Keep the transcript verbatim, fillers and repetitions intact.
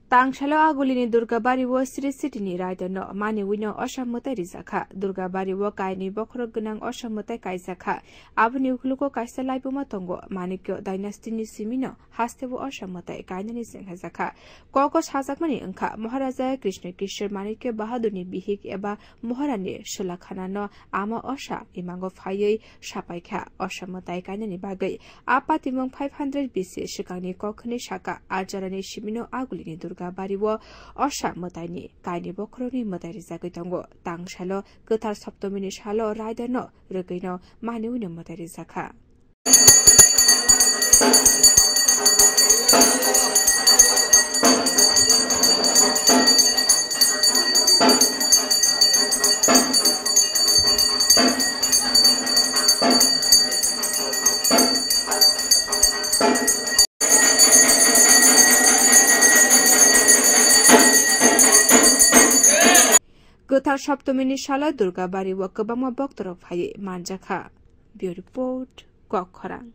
Tangsalo Agulini Durgabari o Sri Sitini Raidano maniwino osa mwtai rijakha. Durgabari o kainwi bokhorok gwnang osa mwtai kaijakha. Aboni ukulugo kaisa laibuma tongo. Manikyo dynasty ni simino hasteo osa mwtai kainani chenghajakha. Kogo sajakmani wngkha Maharaja Krishna Kishore Manikya Bahadurni bihik eba Maharani Sulakhanano ama osa imango phaiwi sapaikha osa mwtai kainani bagwi. A patimung five hundred B C swkangni kokhni saka a jorani simino Agulini Durga bario osa mwtaini kaini bokhorokni mwtai rijagwi tongo. Tangsalo kwthar Saptomini salo raidano rwgwino maniwino mwtai rijakha. Kwthar Saptomini salo Durga bario kwbangma boktorok phaiwi manjakha. Bureau Report, Kokkhorang.